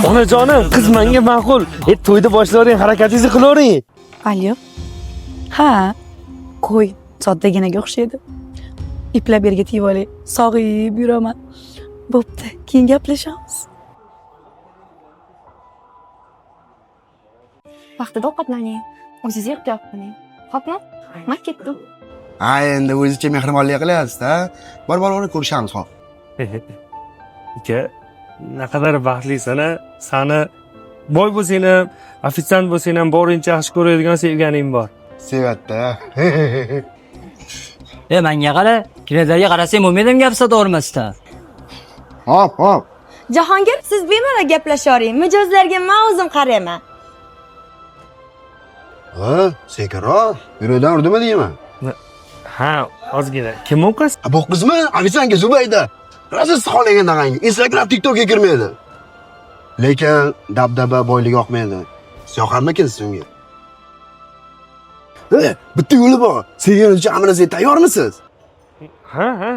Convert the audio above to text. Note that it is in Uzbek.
Onajonim, qiz menga ma'qul. To'yda boshlavering, harakatingizni qilavering. Alo. Ha, qo'y, soddaginaga o'xshaydi. Iplab yerga tegib olay, sog'ayib yuraman. Bo'pti, keyin gaplashamiz. Vaqtida ovqatlaning, o'zingiz ehtiyot qiling. Xo'pmi? Man ketdim. Ha, endi o'zicha mehribonlik qilyapsiz-da. Bor, bor, bor, ko'rishamiz, hop. Uka, naqadar baxtlisan a? Sani boy bo'lsang ham, ofitsiant bo'lsang ham boringcha yaxshi ko'radigan sevganing bor. Sevatda. E menga qara, klientlarga qarasang bo'lmaydi gap sotavermasdan. Hop, hop. Jahongir, siz bemalol gaplashavering. Mijozlarga men o'zim qarayman. Ha, sekinroq. Yurakdan urdimi deyman? Ha, ozgina. Kim u qiz? Ha, bu qizmi? Ofitsiantga Zubayda. Rosa issiqxonaga dag'angi. Instagram, TikTokga kirmaydi. Lekin dabdaba boylik yoqmaydi. Siz yoqarmikinsiz unga? Bitta yo'li bor. Sevgan uchun hamma narsaga tayyormisiz? Ha, ha.